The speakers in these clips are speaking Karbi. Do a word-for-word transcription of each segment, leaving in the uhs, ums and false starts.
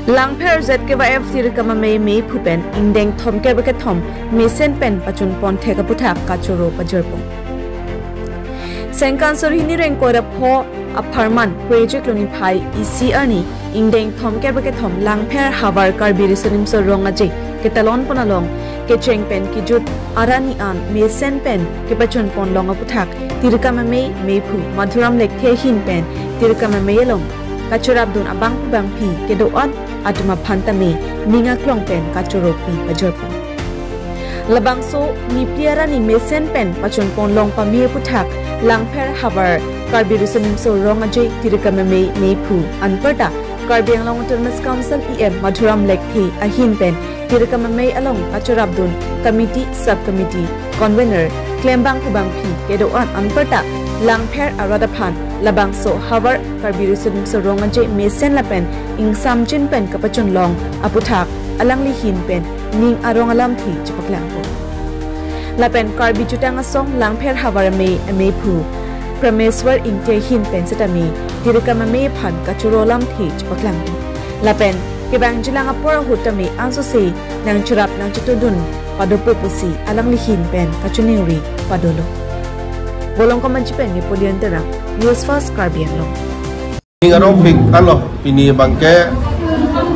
Langpher Z K Y F Tirikam Amei meiphu pen ingdeng thomkep ra kethom mesen pen pachun pon thek aputhak kachoro pajirpon. Sengkan suri hini ingkoi ra pho apharman Phuechik Longniphai isi arni ingdeng thomkep ra kethom Langpher havar Karbi Riso Nimso Rong Aje ketalon pon along kecheng pen kejut arani an mesen pen kepachun pon long aputhak Tirikam Amei meiphu Madhuram Lekthe ahin pen Tirikam Amei along kachorapdun abangphu bangphi kedo-an atum aphan tame ning aklong pen kachoro pi pajirpon. Labangso niphli arani mesen pen pachun pon long pame aputhak Langpher havar Karbi Riso Nimso Rong Aje Tirikam Amei meiphu anparta Karbi Anglong Autonomous Council E M Madhuram Lekthe ahin pen Tirikam Amei along kachorapdun committee, sub committee, convener, klembangphu bangphi kedo-an anparta Langpher arat aphan labangso havar Karbi Riso Nimso Rong Aje mesen lapen ingsamjin pen kapachun long aputhak alangli ahin pen ning arong alamthe chepaklangpon. Lapen Karbi Jutang Asong Langpher havar amei ameiphu Prameswar Ingti ahin pen setame Tirikam Amei aphan kachoro alamthe chepaklangpon. Lapen kevangjilang apor ahut tame ansose nangcherap nangchetudun padopo pusi alangli ahin pen kachiningri padolo. Bolong Komanchi pen Napoleon Terang, News Fast Karbi Anglong. Ning arongpik anlo pini abangke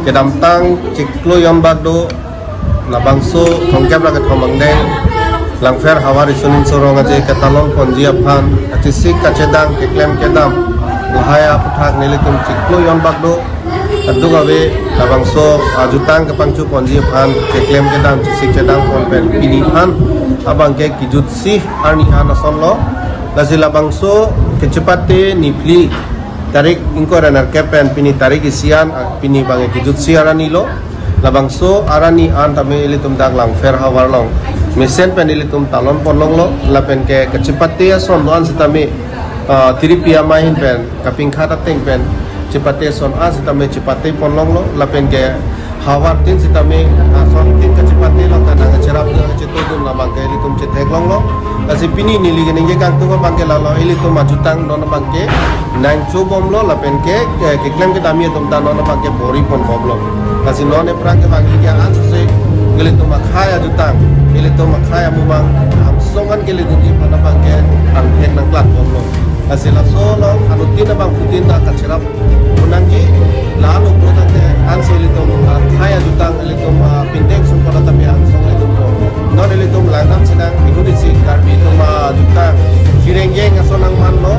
kedamtang chiklo jon bak do labangso thomkep ra kethom angdeng Langpher havar Riso Nimso Rong Aje ketalon ponji aphan kachesik kachedang keklem kedam lahai aputhak nelitum chiklo jon bak do. Kadokave labangso ajutang kepangchu ponji aphan keklem kedam chesik chedang pon pen pini aphan abangke kejutsi arni an asonlo. Lasi labangso kechepate niphli tarik ingkoi ra nerkep pen pini tarik isi an, ah, pini abangke kejutsi arani lo. Labangso arani an tame ilitum dak Langpher havar along mesen pen ilitum talon pon longlo, lapen ke kechepate ason do-an setame, ah, tiripi amei ahin pen kapingkhat ateng pen chepate ason an setame chepate pon longlo, lapen ke havar tin setame, ah, ason tin kachepate along ta nangcherap chetudun labangke ilitum chetheklonglo. Lasi pini neli keningje kangtung abangke lalo, ilitum ajutang non abangke nangchobomlo lapen ke, eh, keklem kedamji atum ta non abangke bor-i ponbomlo. Lasi non aphrang kevangji ke ansose ilitum akhei ajutang, ilitum akhei amumang angsong an kelidunji aphan abangke angthek nangklatbomlo. Lasi laso along anuttin abangphutin ta kacherap un nangji, la along pulo tangte ansi ilitum, ah, akhei ajutang ilitum, ah, pindeng sungkot atame angsong ilitum po. Non ilitum langdam sedang ihut isi Karbi atum ajutang Chirengeng ason nangmanlo,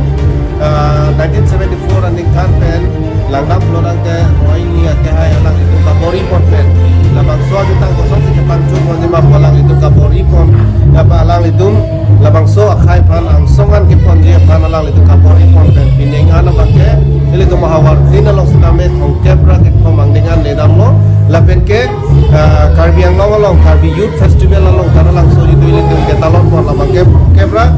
ah, nineteen seventy-four aningkan pen langdam pulo tangte Rohini akehai alanglitum kabor-i pon pen labangso ajutang kosonsi kepangchu ponji ma pu alanglitum kabor-i pon, ya pa alanglitum labangso akhei aphan angsong an keponji aphan alanglitum kabor-i pon pen pining an abangke ilitum ahavar tin along setame thomkep ra kethom angdeng an nedamlo. Lapen ke, ah, Karbi Anglong along Karbi Youth Festival along Taralangso jitu ilitum ketalon pon labangke thomkep ra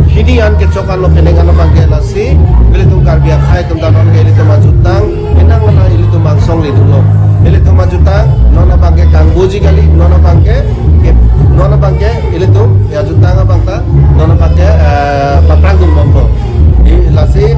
hini an kechok anlo pining an abangke lasi ilitum Karbi akhei atum ta non ke ilitum ajutang enang ana ilitum angsong ledunlo. Ilitum ajutang non abangke kangbuji kali, non abangke, ke, non abangke ilitum ajutang abang ta non abangke, eh, paprang dunbomlo. I, lasi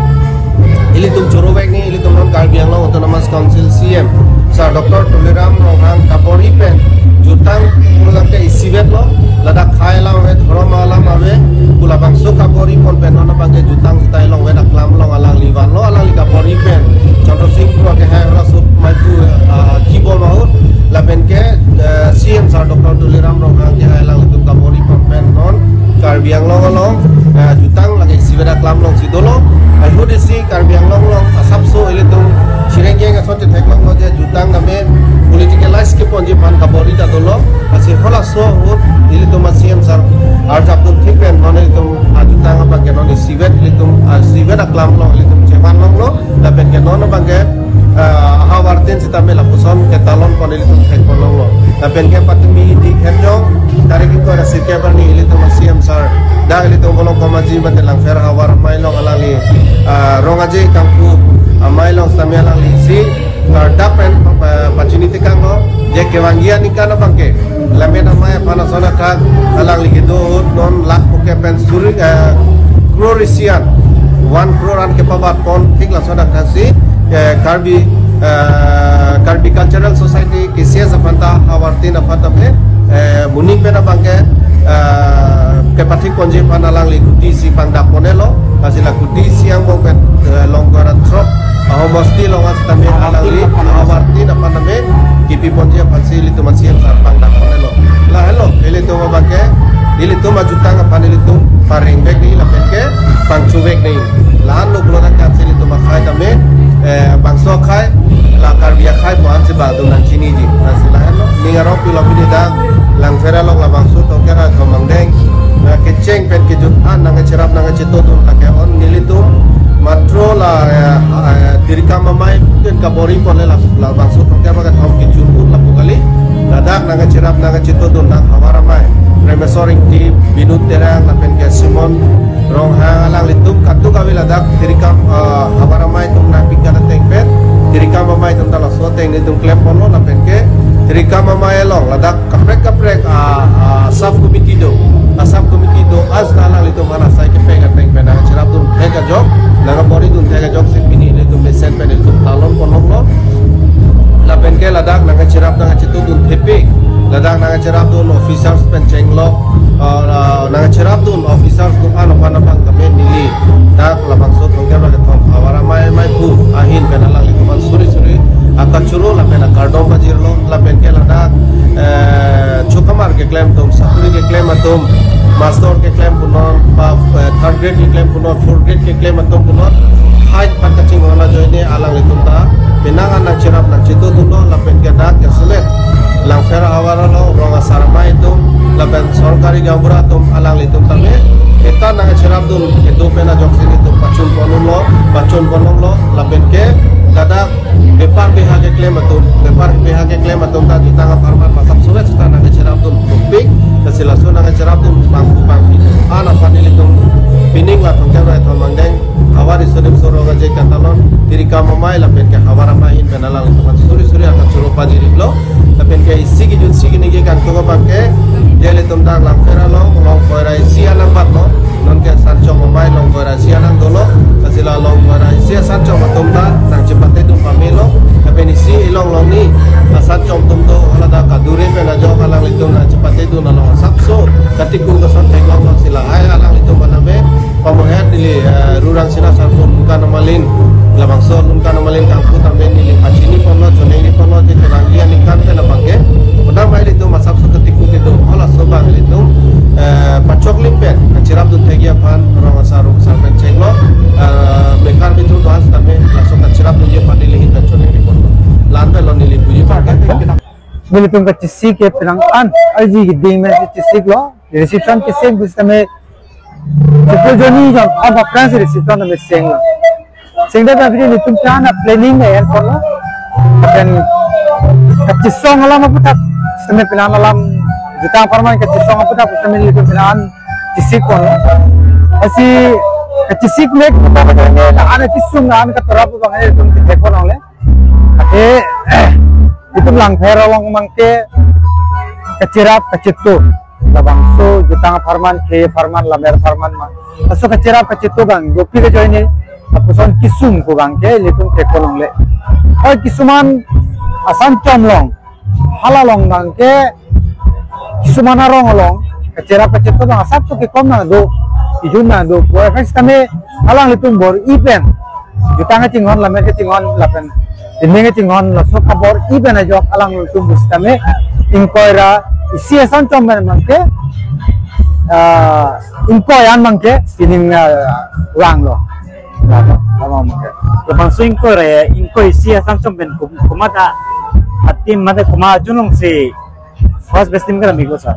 ilitum choro vek ni, ilitum non Karbi Anglong Autonomous Council C M Sir Doctor Tuliram Ronghang kabor-i pen jutang pulo tangte isivet lo, ladak khei alam ave, dhorom alam ave pu labangso kabor-i pon pen non abangke jutang seta longvet aklam along alangli vanlo, alangli kabor-i pen Chandra Sing Kro akehai halaso maipu, ah, kibom ahut lapen ke, eh, C M Sir Doctor Tuliram Ronghang akehai alanglitum kabor-i pon pen non Karbi Anglong along, eh, jutang lake isivet aklam alongsi dolo. Ahut isi Karbi Anglong along asapso ilitum Chirengeng ason chetheklonglo je jutang tame politicalize keponji aphan kabor-i ta dolo. Lasi halaso ahut ilitum a-C M Sir arjap dunthek pen non ilitum ajutang abangke non isivet ilitum, ah, isivet aklam along ilitum chevan longlo. Lapen ke non abangke, ah, ahavar tin setame lapuson ketalon pon ilitum thek pon longlo. Lapen ke patumi di khepjong tarik ingkoi ra sirkep arni ilitum a-C M Sir dak ilitum Bolong Komaji mate Langpher havar amei along alangli, ah, Rong Aje kangpu amei along setame alangli isi kardap pen, ah, pachini tekanglo je kevangji aningkan abangke lammet amei aphan ason athak alangli kedo ahut non lakh phokep pen suri, eh, crore isi an, one crore an kepabat pon thek lason athaksi, eh, Karbi, eh, Karbi Cultural Society, K C S aphan ta, awartin aphan ta pe, eh, moning pen abang ke, eh, kepathik ponji aphan alangli kuti si pangdak ponelo, lasi la kuti si angbong pen, eh, Longkoira throk ahomosti along sitame alangli awartin aphan tame kipi ponji aphan si ilitum an si ansar pangdak ponelo. Lahelo, ilitum abang ke, ilitum ajutang aphan ilitum pareng vek nangji lapen ke pangchu vek nangji. La-an lo pulo tangka si ilitum akhai tame, eh, bangso akhai, la Karbi akhai pu-an si bang atum nangchiniji. Lasi lahelo, ning arong pilo pini dak Langpher along labangso Tongker Raithom angdeng, eh, kecheng pen kejut an nangcherap nangchetodun lake on nelitum matro la, eh, eh, Tirikam Amei pen kabor-i ponle la, labangso Tongker Raithom kechun put lapu kali. Ladak nangcherap nangchetodun dak Havar Amei, Premeswar Ingti, Binod Terang lapen ke Simon Ronghang alanglitum kadokave ladak Tirikam, eh, Havar Amei atum nangpik ateng pen, Tirikam Amei atum ta laso ateng nelitum klem ponlo lapen ke Tirikam Amei along ladak kaprek kaprek, ah, ah, sub committee do, ah, sub committee do-an ta alanglitum aphan asai kepek ateng pen nangcherapdun thek ajok, nangkabor-idun thek ajok si pini ilitum mesen pen ilitum talon ponlonglo. Lapen ke ladak nangcherap nangchetodun thepik, ladak nangcherapdun officers pen chenglok, ah, ah, nangcherapdun officers atum an aphan abang tame neli dak labangso Tongker Raithom Havar Amei mei pu ahin pen alanglitum aphan suri suri akachoro lapen akardom pajirlo. Lapen ke ladak, eh, chokamar keklem atum, sakori keklem atum, master keklem punon, ba, eh, third grade keklem punon, fourth grade keklem atum punon, height pen kachinghon ajoine alanglitum ta penang an nangcherap nangchetodunlo lapen ke dak keselet Langpher Havar along rong asar amei atum lapen sorkari gaonbura atum alanglitum tame eta nangcherapdun kedo pen ajok si nelitum pachun ponlonglo, pachun ponlonglo lapen ke ladak bepar beha keklem atum, bepar beha keklem atum ta jutang apharman masap suret seta nangcherapdun topik, lasi laso nangcherapdun bangphu bangphi an aphan nelitum pining la Tongker Raithom angdeng Havar Riso Nimso Rong Aje Katalon, Tirikam Amei lapen ke Havar Amei ahin pen alanglitum aphan suri suri akachoro pajirlo. Lapen ke isi kejut isi kini ke kangtung abang ke, dia ilitum dak Langpher along, Longkoira isi anang batlo, non ke Sanchom Amei Longkoira isi anang dolo, lasi la Longkoira isi Sanchom atum ta nangchepatedun pamelo, lapen isi ilong long ni, Sanchom atum do, hala dak kadure pen ajok alanglitum nangchepatedun along asapso, katikung kason theklong lasi lahai alanglitum aphan tame, pamohet neli, eh, Rurang Sina Sarpo Lunkan Amalin, labangso Lunkan Amalin kangpu tame neli pachini ponlo, choningri ponlo, te terang dia ningkan pen abang ke. Kodam ai ilitum asapso ketik kuti do, halaso abang ilitum, eh, pachok lim pen, kacherapdun thekji aphan, rong asar rong asar pen chenglo, eh, mekar mitru doan tame, laso kacherapdunji aphan neli hin pen choningri ponlo. La-an pen lo neli puji aphan ke. Nelitum kachesik ke penang an, arji keding me chesiklo, reception kesik pusitame, Chukul joni jon, apa friends reception tame senglo. Sengdet abidi nelitum ta na planning ne en ponlo. Lapen kachesong alam aputhak, sitame penang alam jutang apharman kachesong aputhak, sitame nelitum penang an chesik ponlo. Lasi kachesik mek, apa kata ne, la-an kesung la-an katorap abang nelitum chethek ponlongle. Ate, itum Langpher along abang ke kacherap kacheto. Labangso jutang apharman, khei apharman, lammet apharman ma. Laso kacherap kacheto abang, dopi kajoine, lapuson kesung pu abang ke, ilitum theklongle. Oi kisuman Sanchom along, hala along abang ke, kisuman arong along, kacherap kacheto abang asapso kekom nangdo, kejun nangdo, pu aphan sitame alanglitum bor-i pen. Jutang kachinghon, lammet kachinghon, lapen, dinding kachinghon, laso kabor-i pen ajok alanglitum pusitame, ingkoi ra isi Sanchom pen abang ke, ah, ingkoi an abang ke, pining, ah, vanglo. Lama, lama abang ke. Labangso ingkoi ra, ingkoi isi Sanchom pen kum-, komat a, atim mate komat ajunong si, first best team kara miko sa.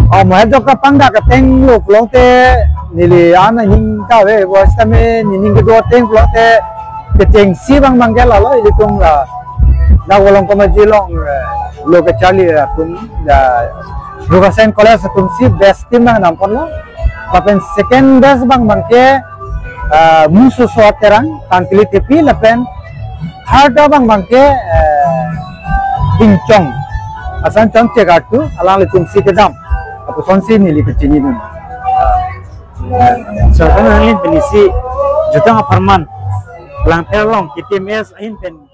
Oh, mo jok ta pangdak ateng lo pulote neli an aning kave, pusitame nening kedo ateng pulote kechengsi abang abang ke lalo ilitum la. Dak Volongkom Aji along, eh, lo kacharli atum la Rukasen College atum si best team nangdam ponlo. Lapen second best abang abang ke, ah, Musoso Terang, Tangkili Tepi lapen third abang abang ke, eh, Ingchong. Sanchom Chegartu, alanglitum si kedam. Lapuson si neli kachinidun. Sir, kan alanglitum pen isi jutang apharman Langpher along K T M S ahin pen